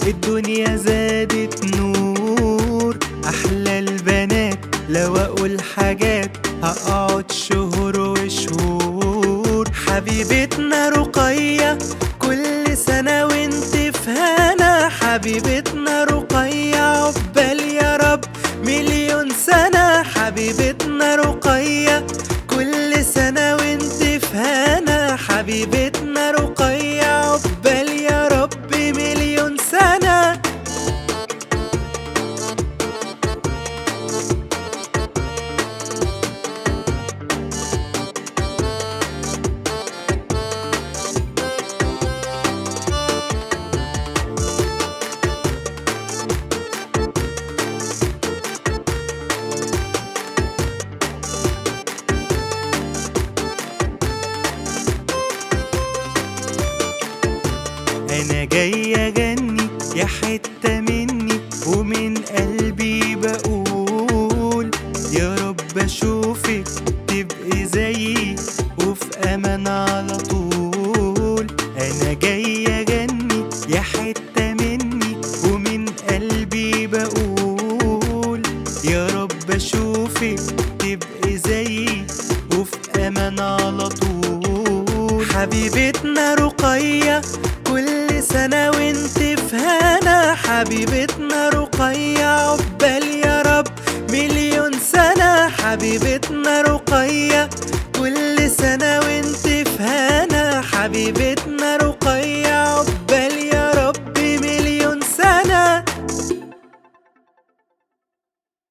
الدنيا زادت نور. أحلى البنات لو أقول حاجات هقعد شهور وشهور. حبيبتنا رقية كل سنة وانت في هنا، حبيبتنا رقية عقبال يا رب مليون سنة. حبيبتنا رقية كل سنة وانت في هنا، حبيبتنا رقية عقبال يا رب مليون سنة. أنا جاي أغني يا حتة مني ومن قلبي بقول يا رب أشوفك تبقي زيي وفي أمان على طول. أنا جاي أغني يا حتة مني ومن قلبي بقول يا رب أشوفك تبقي زيي وفي أمان على طول. حبيبتنا رقية كل سنة وانت في هنا، حبيبتنا رقية عقبال يا رب مليون سنة. حبيبتنا رقية كل سنة وانت في هنا، حبيبتنا